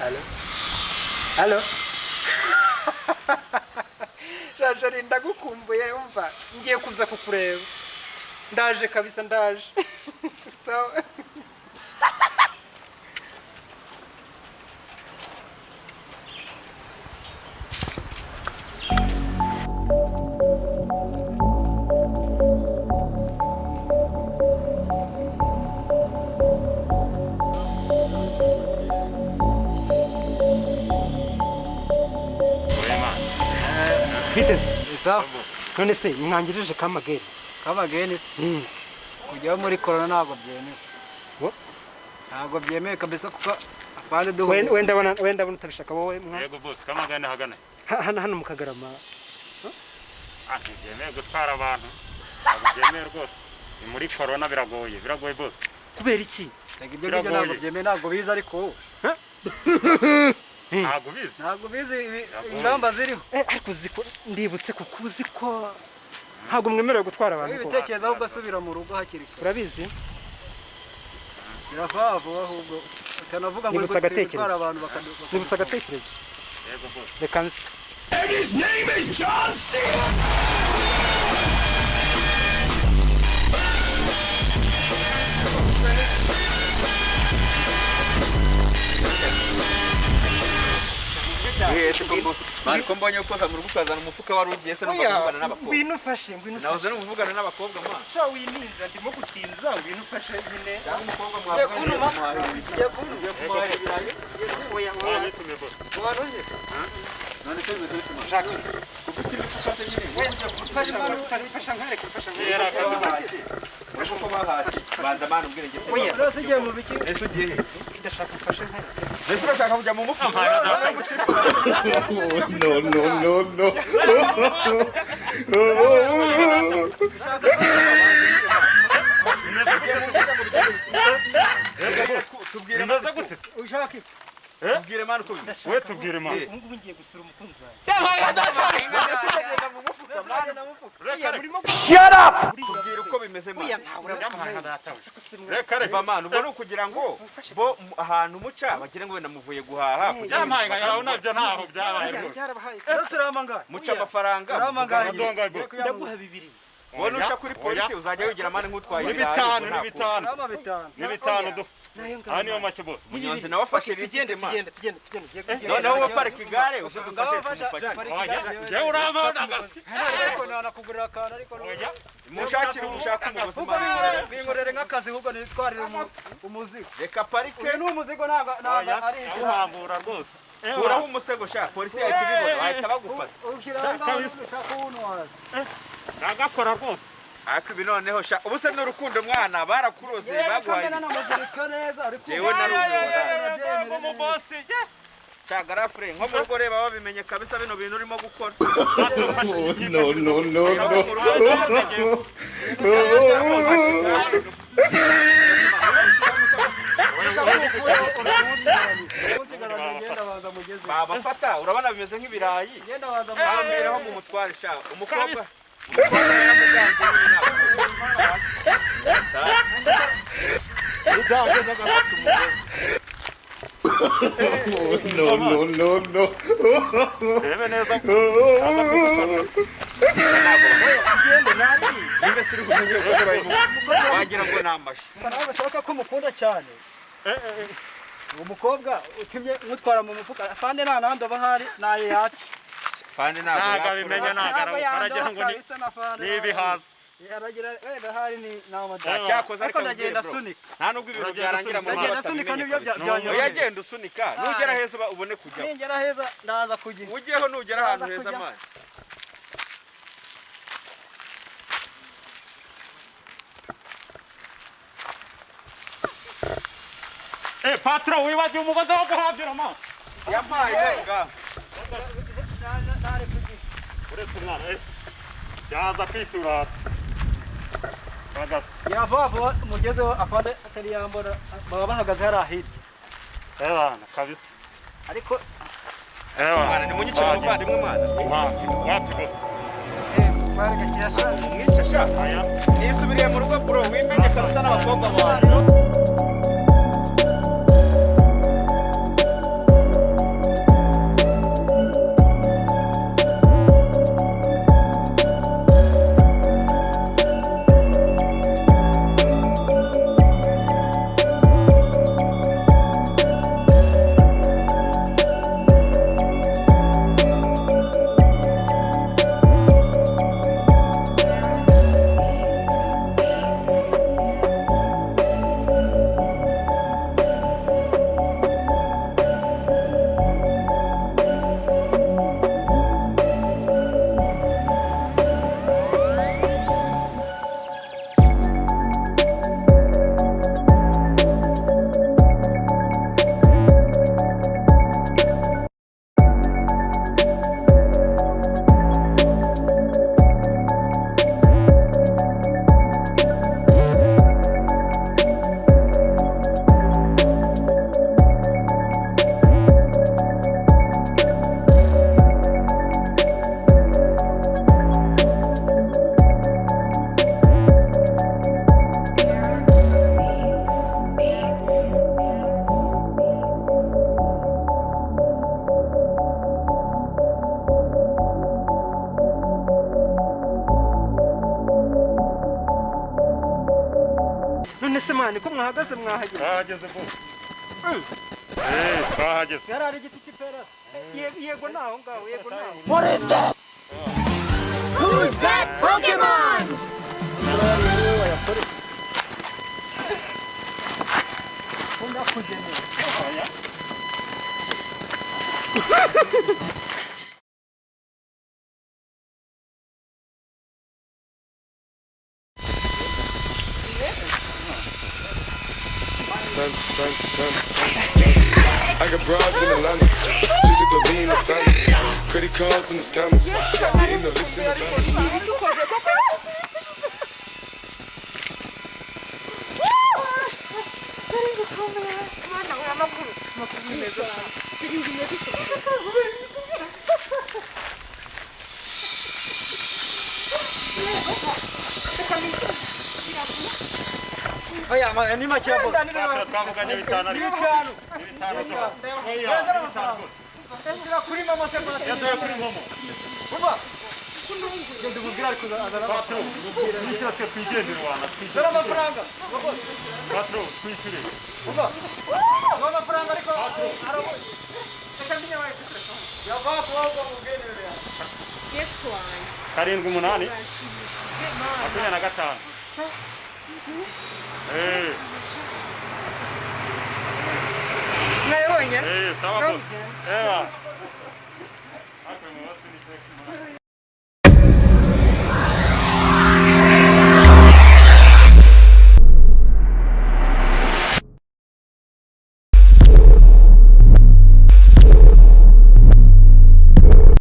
Allo, allo. Shashari, ndagukumbuye. Umva, ngiye kuza kukureba, ndaje kabisa, ndaje. Sawa. Biteze? Sawa. None se mwangirije kamageri? Kamageni? Kujyaho muri corona ntabwo byemewe. Wo? Ntabwo byemewe kabisa, kuko afande duhuye. Wenda abona utabishaka wowe mwa. Yego boss, kamagana hagana. Hano mu Kagarama. Ah, ntibyemewe gutwara abantu, ntabwo byemewe rwose. Ni muri corona, biragoye, biragoye boss. Kubera iki? Reka, ibyo ngibyo ntabwo byemewe, ntabwo biza ariko. Ntabwo ubizi? Ntabwo bizi ingamba ziriho. Ariko uzi ko ndibutse, kuko uzi ko ntabwo mwemerewe gutwara abantu ko. Ibitekerezo ahubwo asubira mu rugo hakiri kare. Urabizi. Birava vuba ahubwo utanavuga ngo Nibutse uri agatekerezo. gutwara abantu bakadu. Nibutse agatekerezo. Yego boss. Reka nse. And his name is John C. Mani, ko mbonye ukoza mu rugo ukazana umufuka, wari ugiye se? Numva Oya, kuvugana n'abakobwa. Ngwino ufashe, ngwino Nahoze ufashe. no kuvugana n'abakobwa, man. Sha, wininza, ndimo gutinza, ngwino ufashe nyine. Cyangwa umukobwa mwavugana? Ugiye kumuha ibirayi? Oya, oya. Wanyitumye boss. None se bimeze bite, man? Shaka. Ufite imifuka se nyine? Mfasha, mfasha nkareke, mfasha Yari nkareke. akazi boss. Urabona ko bahashye. Banza man ubwire njye. Oya. Rwose ugiye mu biki? Ese ugiye he? Ndashaka mfashe nkareke. Ese urashaka kujya mu mufuka? No, no, no, no. Tubwire. Bimeze gute se? Ushaka iki? Tubwire man uko bimeze. We, tubwire man. Ubu ngubu ngiye gusura umukunzi wanjye. Ese uragenda mu mufuka, man? Reka reka. Murimo. Tubwire uko bimeze, man. Oya, ntawe urabuka. Reka reka. Va man, ubwo ni ukugira ngo bo ahantu muca bagire ngo wenda muvuye guhaha kugira ngo Yampaye nka yawe, nabyo ntaho byabaye rwose. Byarabahaye. Rwose urahamagaye. Muca amafaranga. Urahamagaye. Madonga boss. Ndaguha bibiri. Wowe nuca kuri polisi uzajya wigira man nk'utwaye Ni ibirayi, bitanu, ubwo ni nta bitanu. Urama bitanu. Ni bitanu du. Nayo ngayo. Aha niyo make boss. Munyonzi nawe afashe Tugende. risite, man. Tugende, tugende, tugende. Noneho wowe parika igare uze dufashe tumupakire. Oya, njyewe urampaho ndagasi. Ariko nanakugurira akantu ariko. Oya. Mushakire umushaka umugozi, Ahubwo man. binkorere nk'akazi, ahubwo nitwarire umuzigo. Reka parike. Uyu ni umuzigo, ntabwo ari ibyo. Uhambura rwose. Kuraho umusego sha, polisi yahita ibibona, bahita bagufata. Ushyira aho ngaho ushaka uwuntwaza. Ndagakora rwose. Ariko ibi noneho sha, ubu se n'urukundo mwana barakuroze baguhaye? Kamera namuzirika neza ariko. Jewe narumiwe. Mu boss. Sha garafure, nko mu rugo reba babimenye kabisa bino bintu urimo gukora. No, no, no, no. Ngenda banza mugeze. Babafata, urabona bimeze nk'ibirayi. Ngenda banza. Bamberaho mu mutware sha, umukobwa umukobwa yaramuganze nyine ntabwo. Uganze n'agafata umugozi. No, no, no, no. Rebe neza. Ugende nari nimba siri kumenye ko wagira ngo ni amashu. Nawe bashaka ko mukunda cyane. Uwo mukobwa utumye mutwara mu mufuka, afande nta nandi aba ahari nayo yatse. Fande ntabwo Ntabwo yakura. abimenya, ntabwo aragira ngo ni kabisa na fande. ni ibihaza. Aragira wenda ahari ni namadara. Cyakoze Ariko ariko ndagenda bro, asunika. Nta nubwo ibintu Uragenda byarangira mu usunika. rugo Ndagenda asunika batabimenye nibyo kabisa. byanyoroheye. Oya, genda usunika, nugera heza ubone kujyaho. Ningera heza ndaza kujya. Ujyeho nugera ahantu Ndaza heza kujya. man. Eh, patron, wibagiwe umugozi wo guhambira ma. Yampaye kare ngaho. Uretse umwana, eh. Byaza kwitura hasi. Bagasa. Ngira vuba vuba mugezeho afande atari yambona, baba bahagaze hariya hirya. Ebana, kabisa. Ariko Ebana. Mwana nimunyicire umuvandimwe mwana. Wapi, wapi boss. bareka kirashaje. Umwica sha. Aya. Nisubiriye mu rugo bro, wimenye kabisa n'abakobwa bawe. Mwana, ko mwahagaze, mwahageze? Twahageze bose. Twahageze. Yari ari igiti cy'ipera. Yego, ni aho ngaho, yego, ni aho. Who's that Pokemon? Niwe wayakoreye. Ko ndakugeneye. Oya. I got broads in Atlanta, just to be in the family. Credit cards and the scammers, hitting the licks in the van. Ibiki ukoze koko? Mwana we, amakuru, amakuru ni meza. Chérie, bimeze bite? Oya, ni make ya bose. Patro, twavuganye bitanu Ni ariko. bitanu. Ni bitanu rwose. Oya, ni bitanu rwose. Shyira kuri mama se bose. Yaduye kuri momo. Umva. Genda umubwire, ariko azana. Patro, twishyura twe twigendere wana. Zana Twishyure. amafaranga. Patro, twishyure. Umva. Zana amafaranga ariko arabonye. Reka mbinyabaye kuri telefone. Yava kuba umubwire nimero yawe. Yesu wanjye. 7, 8 Urashimishije Mana. 25. Mwayabonye? Sawa bose. Ewa.